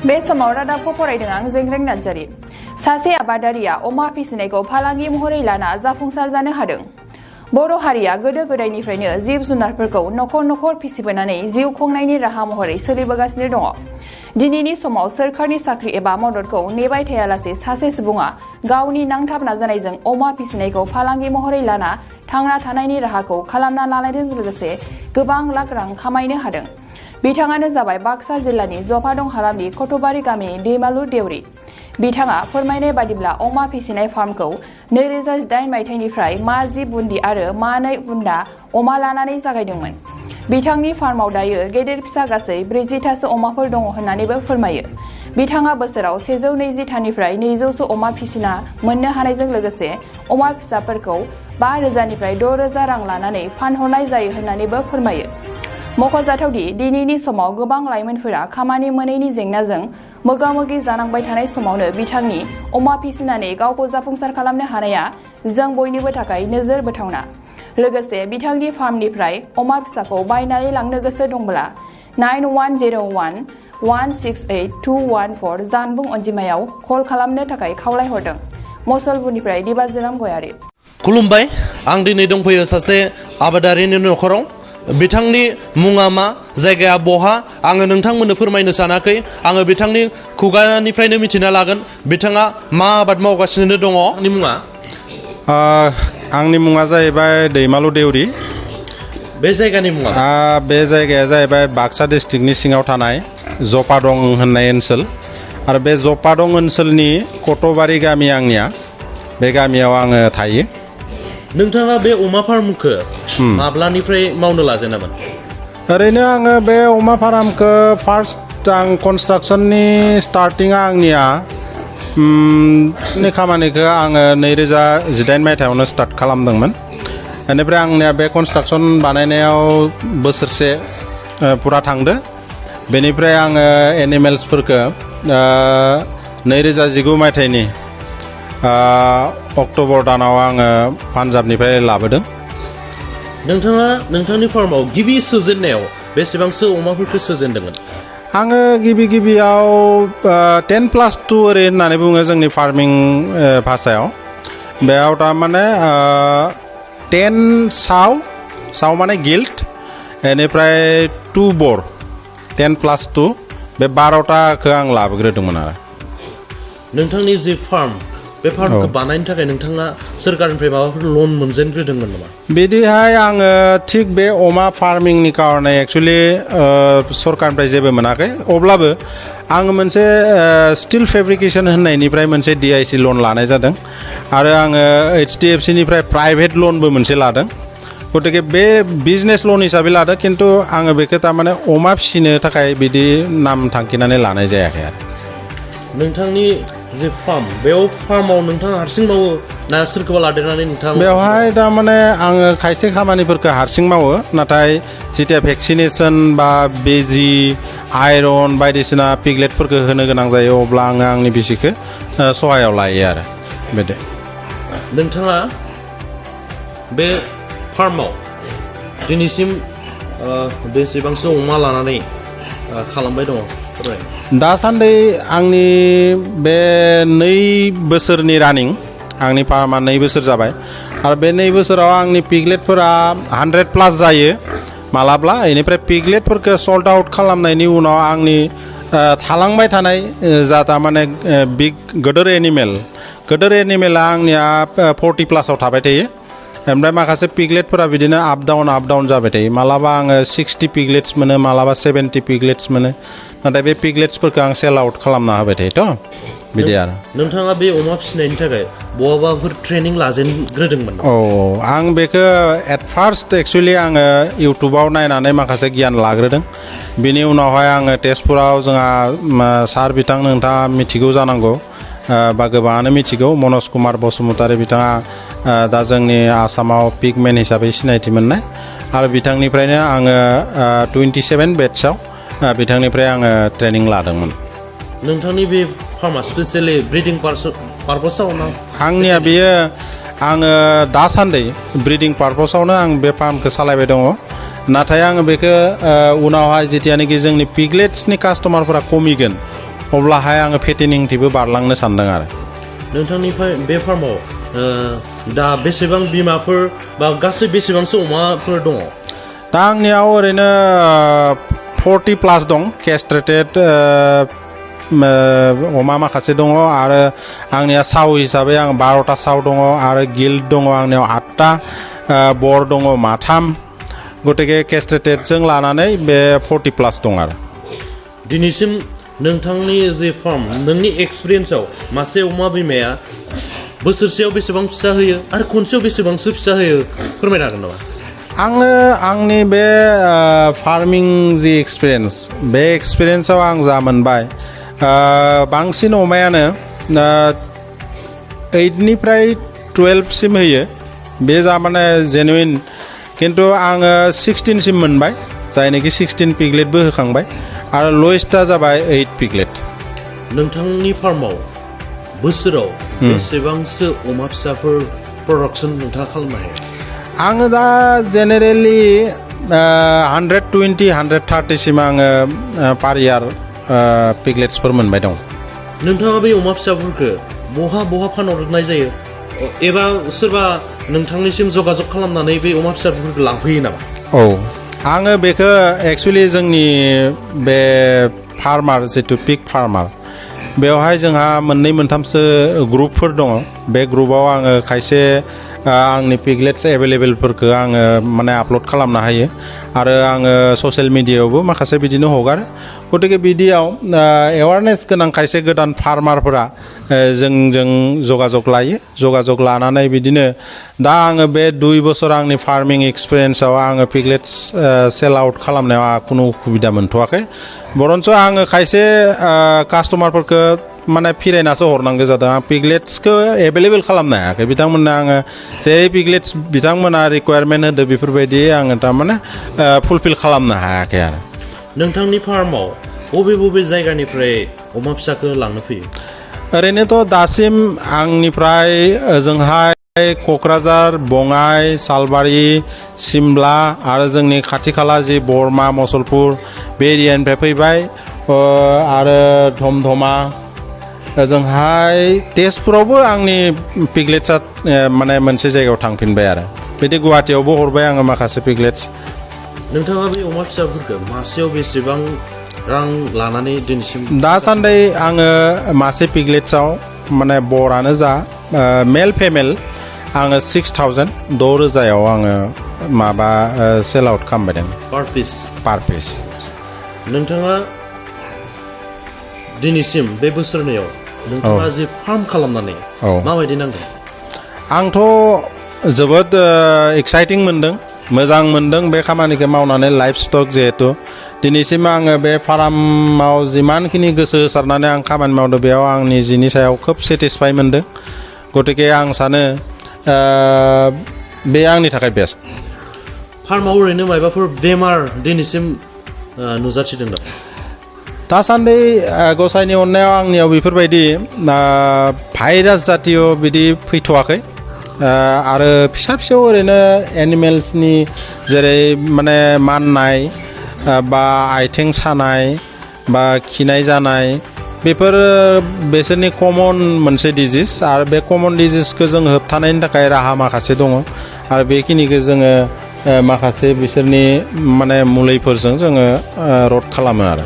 बे समाव रादाबखौ फरायदों आं जेंग्रें नार्जारी। सासे आबादारिया अमा फिसिनायखौ फालांगि महरै लाना जाफुंसार जानो हादों। बर' हारिया गोदो गोदायनिफ्रायनो जिब जुनारफोरखौ नखर नखर फिसिबोनानै जिउ खुंनायनि राहा महरै सोलिबोगासिनो दङ। दिनैनि समाव सोरखारनि साख्रि एबा मददखौ नेबाय थायालासे सासे सुबुङा गावनि नांथाब नाजानायजों अमा फिसिनायखौ फालांगि महरै लाना थांना थानायनि राहाखौ खालामना लानायजों लोगोसे गोबां लाख रां खामायनो हादों। बिथाङानो जाबाय बाक्सा जिल्लानि जफादं हालामनि कटबारि गामिनि दैमालु देउरि। बिथाङा फोरमायनाय बादिब्ला अमा फिसिनाय फार्मखौ 2018 मायथाइनिफ्राय मा 10 बुन्दि आरो मा 2 बुन्दा अमा लानानै जागायदोंमोन। बिथांनि फार्माव दायो गेदेर फिसा गासै 40थासो अमाफोर दङ होननानैबो फोरमायो। बिथाङा बोसोराव 120 थानिफ्राय 200सो अमा फिसिना मोननो हानायजों लोगोसे अमा फिसाफोरखौ 5,000 निफ्राय 6,000 रां लानानै फानहरनाय जायो होननानैबो फोरमायो। मख'जाथावदि दिनैनि समाव गोबां लाइमोनफोरा खामानि मोनैनि जेंनाजों मोगा-मोगि जानांबाय थानाय समावनो बिथांनि अमा फिसिनानै गावखौ जाफुंसार खालामनो हानाया जों बयनिबो थाखाय नोजोर बोथावना। लोगोसे बिथांनि फार्मनिफ्राय अमा फिसाखौ बायनानै लांनो गोसो दंब्ला 9101168214 जानबुं अनजिमायाव कल खालामनो थाखाय खावलायहरदों। मसलपुरनिफ्राय दिबाजिराम गयारी। खुलुमबाय, आं दिनै दंफैयो सासे आबादारिनि न'खराव। बिथांनि मुङा मा, जायगाया बहा, आङो नोंथांमोननो फोरमायनो सानाखै। आङो बिथांनि खुगानिफ्रायनो मिथिना लागोन बिथाङा मा आबाद मावगासिनो दङ। आंनि मुङा आंनि मुङा जाहैबाय दैमालु देउरि। बे जायगानि मुङा बे जायगाया जाहैबाय बाक्सा डिस्ट्रिक्टनि सिङाव थानाय जफादं होननाय ओनसोल आरो बे जफादं ओनसोलनि कटबारि गामि आंनिया। बे गामियाव आङो थायो। नोंथाङा बे अमा फार्मखौ माब्लानिफ्राय मावनो लाजेनामोन? ओरैनो आङो बे अमा फार्मखौ फार्स्ट आं कनस्ट्राक्सननि स्टार्टिंआ आंनिया खामानिखौ आङो 2018 मायथाइयावनो स्टार्ट खालामदोंमोन। बेनिफ्राय आंनिया बे कनस्ट्राक्सन बानायनायाव बोसोरसे पुरा थांदो। बेनिफ्राय आङो एनिमेल्सफोरखौ 2019 मायथाइनि अक्ट'बर दानाव आङो पान्जाबनिफ्राय लाबोदों। नोंथाङा नोंथांनि फार्माव गिबि सोजेननायाव बेसेबांसो अमाफोरखौ सोजेनदोंमोन? आङो गिबियाव 10+2 ओरै होननानै बुङो जोंनि फार्मिं भाषायाव। बेयाव थारमाने 10 साव माने गिल्ट, बेनिफ्राय 2 बर, 10+2 बे 12टाखौ आं लाबोग्रोदोंमोन आरो। नोंथांनि जे फार्म, बे फार्मखौ बानायनो थाखाय नोंथाङा सोरखारनिफ्राय माबाफोर लन मोनजेनग्रोदोंमोन नामा? बिदिहाय आङो थिग बे अमा फार्मिंनि कारणे एक्सुवेलि सरकारनिफ्राय जेबो मोनाखै। अब्लाबो आङो मोनसे स्टिल फेब्रिकेसन होननायनिफ्राय मोनसे DIC लन लानाय जादों आरो आङो HDFC निफ्राय प्राइभेट लनबो मोनसे लादों। गतिके बे बिजनेस लन हिसाबै लादों, खिन्थु आङो बेखौ थारमाने अमा फिसिनो थाखाय बिदि नाम थांखिनानै लानाय जायाखै आरो। नोंथांनि जे फार्म, बेयाव फार्माव नोंथाङा हारसिं मावो ना सोरखौबा लादेरनानै नोंथाङा? बेवहाय थारमाने आङो खायसे खामानिफोरखौ हारसिं मावो, नाथाय जिथिया भेक्सिनेसन बा बेजि, आयरन बायदिसिना पिगलेटफोरखौ होनो गोनां जायो अब्ला आङो आंनि बिसिखौ सहायाव लायो आरो बिदि। नोंथाङा बे फार्माव दिनैसिम बेसेबांसो अमा लानानै खालामबाय दङ? दासान्दि आंनि बे 2 बोसोरनि रानिं, आंनि फार्मा 2 बोसोर जाबाय आरो बे 2 बोसोराव आंनि पिगलेटफोरा 100+ जायो मालाब्ला। बेनिफ्राय पिगलेटफोरखौ सल्ट आउट खालामनायनि उनाव आंनि थालांबाय थानाय जा थारमाने गोदोर एनिमेला आंनिया 40+ थाबाय थायो। ओमफ्राय माखासे पिगलेटफोरा बिदिनो आप डाउन जाबाय थायो। मालाबा आङो 60 पिगलेट्स मोनो, मालाबा 70 पिगलेट्स मोनो। नाथाय बे पिगलेट्सफोरखौ आं सेल आउट खालामना होबाय थायोथ' बिदि आरो। नोंथाङा बे अमा फिसिनायनि थाखाय बहाबाफोर ट्रेनिं लाजेनग्रोदोंमोन? आं बेखौ एट फार्स्ट एक्सुवेलि आङो इउटुबाव नायनानै माखासे गियान लाग्रोदों। बिनि उनावहाय आङो तेजपुराव जोंहा सार बिथां, नोंथाङा मिथिगौ जानांगौ बा गोबाङानो मिथिगौ, मनज कुमार बसुमतारी बिथाङा दा जोंनि आसामाव पिगमेन हिसाबै सिनायथि मोननाय आरो बिथांनिफ्रायनो आङो 27 बेट्सआव बिथांनिफ्राय आङो ट्रेनिं लादोंमोन। नोंथांनि बे फार्मा स्पेसियेलि ब्रिडिं पारपसाव ना? आंनिया बेयो आङो दासान्दि ब्रिडिं पारपसावनो आं बे फार्मखौ सालायबाय दङ। नाथाय आङो बेखौ उनावहाय जेतियानोखि जोंनि पिगलेट्सनि कास्टमारफोरा खमिगोन अब्लाहाय आङो फेटेनिंथिबो बारलांनो सानदों आरो नोंथांनिफ्राय बे फार्माव दा बेसेबां बिमाफोर बा गासै बेसेबांसो अमाफोर दङ दा आंनियाव ओरैनो 40 प्लास दं केस्ट्रेटेड अमा माखासे दङ आरो आंनिया साव हिसाबै आं 12टा साव दङ आरो गिल्ड दङ आंनियाव 8टा बर दङ माथाम गतिके केस्ट्रेटेडजों लानानै बे 40 प्लास दं आरो दिनैसिम नोंथांनि जे फार्म नोंनि एक्सपिरियेन्सआव मासे अमा बिमाया बोसोरसेयाव बेसेबां फिसा होयो आरो खनसेयाव बेसेबांसो फिसा होयो फोरमायनो हागोन नामा आङो आंनि बे फार्मिं जि एक्सपिरियेन्स बे एक्सपिरियेन्सआव आं जा मोनबाय बांसिन अमायानो 8निफ्राय 12 सिम होयो बे जा माने जेनुइन किन्तु आङो 16 सिम मोनबाय जायनोखि 16 पिगलेटबो होखांबाय आरो लवेस्टआ जाबाय 8 पिगलेट नोंथांनि फार्माव बोसोराव बेसेबांसो अमा फिसाफोर प्रडाक्सन नोंथाङा खालामनो हायो आङो दा जेनेरेलि 120-130 सिम आङो पार इयार पिगलेट्सफोर मोनबाय दं नोंथाङा बे अमा फिसाफोरखौ बहा फानहरनाय जायो एबा सोरबा नोंथांनिसिम जगाजग खालामनानै बे अमा फिसाफोरखौ लांफैयो नामा औ आङो बेखौ एक्सुवेलि जोंनि बे फार्मार जितु पिग फार्मार बेवहाय जोंहा मोननै मोनथामसो ग्रुपफोर दङ बे ग्रुपाव आङो खायसे आंनि पिगलेट्स एभेलेबेलफोरखौ आङो माने आपल'ड खालामनो हायो आरो आङो ससियेल मिडियायावबो माखासे बिदिनो हगारो गतिके बिदियाव एवारनेस गोनां खायसे गोदान फार्मारफोरा जोंजों जगाजग लायो जगाजग लानानै बिदिनो दा आङो बे 2 बोसोर आंनि फार्मिं एक्सपिरियेन्सआव आङो पिगलेट्स सेल आउट खालामनायाव खुनु उसुबिदा मोनथ'वाखै बरन्स आङो खायसे कास्टमारफोरखौ माने फिरायनासो हरनांगौ जादों आं पिगलेट्सखौ एभेलेबेल खालामनो हायाखै बिथांमोननो आङो जेरै पिगलेट्स बिथांमोना रिक्वायारमेन्ट होदो बेफोरबायदि आङो थारमाने फुलफिल खालामनो हायाखै आरो नोंथांनि फार्माव बबे जायगानिफ्राय अमा फिसाखौ लांनो फैयो ओरैनोथ' दासिम आंनिफ्राय ओजोंहाय क'क्राझार बङाइ सालबारि सिमला आरो जोंनि खाथि खाला जि बरमा मसलपुर बे एरियानिफ्राय फैबाय आरो धमधमा ओजोंहाय तेजपुरावबो आंनि पिगलेट्सआ माने मोनसे जायगायाव थांफिनबाय आरो बिदि गुवाहाटियावबो हरबाय आङो माखासे पिगलेट्स नोंथाङा बे अमा फिसाफोरखौ मासेयाव बेसेबां रां लानानै दिनैसिम दासान्दि आङो मासे पिगलेट्सआव माने बरानो जा मेल फेमेल आङो 6,000 6,000 आङो माबा सेल आउट खालामबायदों पार पिस नोंथाङा दिनैसिम बे बोसोरनैयाव नोंथाङा जे फार्म खालामनानै माबायदि नांदों आंथ' जोबोद एक्साइटिं मोनदों मोजां मोनदों बे खामानिखौ मावनानै लाइफ स्टक जिहेतु दिनैसिम आङो बे फार्माव जिमानखिनि गोसो होसारनानै आं खामानि मावदों बेयाव आंनि जिनि सायाव खोब सेटिसफाइ मोनदों गतिके आं सानो बे आंनि थाखाय बेस्ट फार्माव ओरैनो माबाफोर बेमार दिनैसिम नुजाथिदों नामा दासान्दि गसाइनि अननायाव आंनियाव बेफोरबायदि भाइरास जातीय बिदि फैथ'वाखै आरो फिसा फिसौ ओरैनो एनिमेल्सनि जेरै माने माननाय बा आथिं सानाय बा खिनाय जानाय बेफोर बिसोरनि कमन मोनसे डिजिज आरो बे कमन डिजिजखौ जों होबथानायनि थाखाय राहा माखासे दङ आरो बेखिनिखौ जोङो माखासे बिसोरनि माने मुलिफोरजों जोङो रद खालामो आरो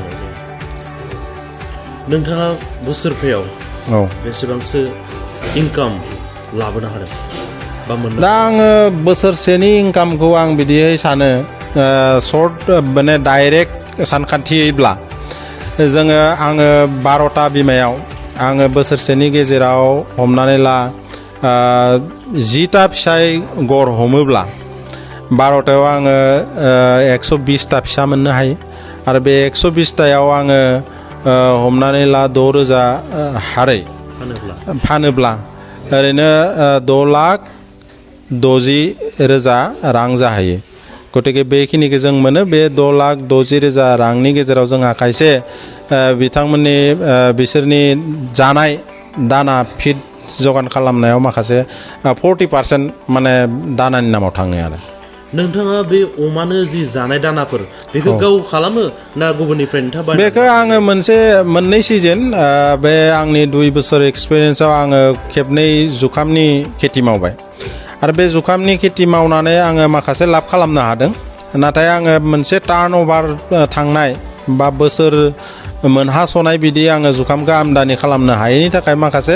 नोंथाङा बोसोरफायाव बेसेबांसो इनकाम लाबोनो हादों बा मोननो दा आङो बोसोरसेनि इनकामखौ आं बिदियै सानो सर्ट माने डाइरेक्ट सानखान्थियैब्ला आङो 12टा बिमायाव आङो बोसोरसेनि गेजेराव हमनानै ला 10टा फिसाय गर हमोब्ला 12टायाव आङो 120टा फिसा मोननो हायो आरो बे 120टायाव आङो हमनानै ला 6,000 हारै फानोब्ला ओरैनो 6,60,000 रां जाहैयो गतिके बेखिनिखौ जों मोनो बे 6,60,000 रांनि गेजेराव जोंहा खायसे बिथांमोननि बिसोरनि जानाय दाना फिड जगान खालामनायाव माखासे 40% माने दानानि नामाव थाङो आरो नोंथाङा बे अमानो जि जानाय दानाफोर बेखौ गाव खालामो ना गुबुननिफ्राय नोंथाङा बायनानै? बेखौ आङो मोननै सिजन बे आंनि 2 बोसोर एक्सपिरियेन्सआव आङो खेबनै जुखामनि खेथि मावबाय आरो बे जुखामनि खेथि मावनानै आङो माखासे लाब खालामनो हादों। नाथाय आङो मोनसे टार्न अभार थांनाय बा बोसोर मोनहास'नाय बिदि आङो जुखामखौ आमदानि खालामनो हायैनि थाखाय माखासे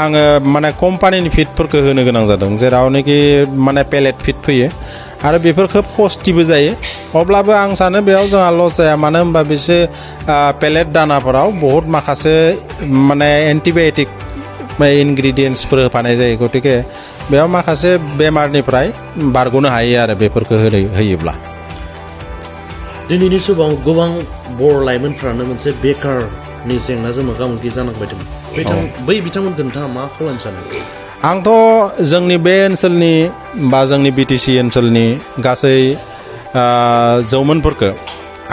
आङो माने कम्पानिनि फिडफोरखौ होनो गोनां जादों, जेरावनोखि माने पेलेट फिड फैयो आरो बेफोर खोब कस्टिबो जायो। अब्लाबो आं सानो बेयाव जोंहा लस जाया, मानो होनबा बिसोर पेलेट दानाफोराव बहुत माखासे माने एन्टिबाय'टिक इनग्रिडियेन्ट्सफोर होफानाय जायो, गतिके बेयाव माखासे बेमारनिफ्राय बारग'नो हायो आरो बेफोरखौ होयोब्ला। दिनैनि समाव गोबां बर' लाइमोनफ्रानो मोनसे बेकारनि जेंनाजों मोगा मोगि जानांबाय दं। बै बिथांमोनखौ नोंथाङा मा खालामनो सानो? आंथ' जोंनि बे ओनसोलनि बा जोंनि बिटिसि ओनसोलनि गासै जौमोनफोरखौ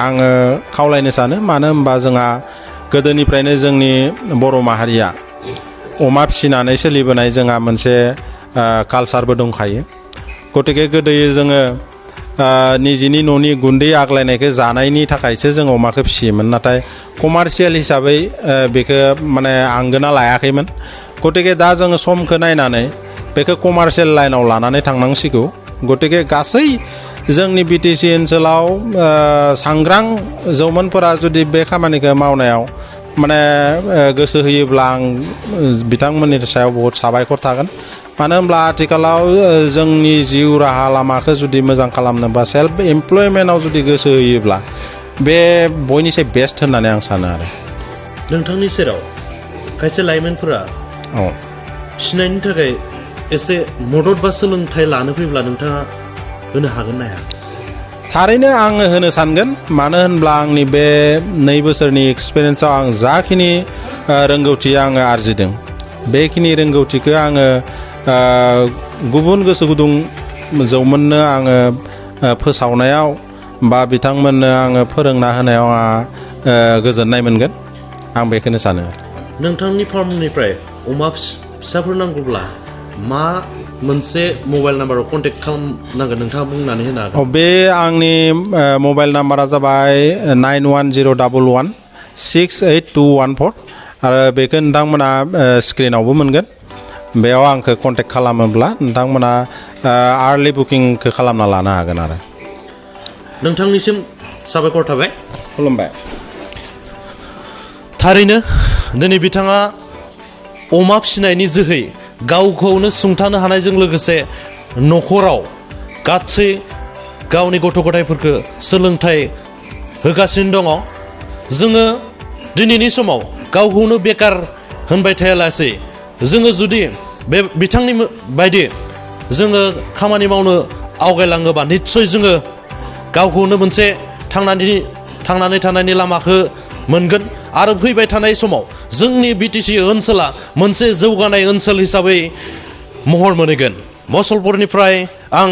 आङो खावलायनो सानो, मानो होनबा जोंहा गोदोनिफ्रायनो जोंनि बर' माहारिया अमा फिसिनानै सोलिबोनाय जोंहा मोनसे कालसारबो दंखायो। गतिके गोदोयै जोङो निजिनि न'नि गुन्दै आग्लायनायखौ जानायनि थाखायसो जों अमाखौ फिसियोमोन, नाथाय कमार्शियेल हिसाबै बेखौ माने आंगोना लायाखैमोन। गतिके दा जोङो समखौ नायनानै बेखौ कमार्शियेल लाइनाव लानानै थांनांसिगौ। गतिके गासै जोंनि बिटिसि ओनसोलाव सांग्रां जौमोनफोरा जुदि बे खामानिखौ मावनायाव माने गोसो होयोब्ला आं बिथांमोननि सायाव बहुत साबायखर थागोन। मानो होनब्ला आथिखालाव जोंनि जिउ राहा लामाखौ जुदि मोजां खालामनोबा सेल्फ एमप्लयमेन्टआव जुदि गोसो होयोब्ला बे बयनिसाय बेस्ट होननानै आं सानो आरो। नोंथांनि सेराव खायसे लाइमोनफोरा फिसिनायनि थाखाय एसे मदद बा सोलोंथाइ लानो फैब्ला नोंथाङा होनो हागोन ना हाया? थारैनो आङो होनो सानगोन, मानो होनब्ला आंनि बे 2 बोसोरनि एक्सपिरियेन्सआव आं जाखिनि रोंगौथि आङो आरजिदों, बेखिनि रोंगौथिखौ आङो गुबुन गोसो गुदुं जौमोननो आङो फोसावनायाव बा बिथांमोननो आङो फोरोंना होनायाव आंहा गोजोननाय मोनगोन, आं बेखौनो सानो। नोंथांनि फार्मनिफ्राय अमा फिसाफोर नांगौब्ला मा मोनसे मबाइल नाम्बाराव कन्टेक्ट खालामनांगोन नोंथाङा बुंनानै होनो हागोन? बे आंनि मबाइल नाम्बारा जाबाय 910111682114 आरो बेखौ नोंथांमोना स्क्रिनावबो मोनगोन। बेयाव आंखौ कन्टेक्ट खालामोब्ला नोंथांमोना आर्लि बुकिंखौ खालामना लानो हागोन आरो। नोंथांनिसिम साबायखर थाबाय। खुलुमबाय। थारैनो दिनै बिथाङा अमा फिसिनायनि जोहै गावखौनो सुंथानो हानायजों लोगोसे न'खराव गासै गावनि गथ' गथायफोरखौ सोलोंथाइ होगासिनो दङ। जोङो दिनैनि समाव गावखौनो बेकार होनबाय थायालासे जोङो जुदि बे बिथांनि बायदि जोङो खामानि मावनो आवगायलाङोबा निस्सय जोङो गावखौनो मोनसे थांनानै थानायनि लामाखौ मोनगोन आरो फैबाय थानाय समाव जोंनि बिटिसि ओनसोला मोनसे जौगानाय ओनसोल हिसाबै महर मोनहैगोन। मसलपुरनिफ्राय आं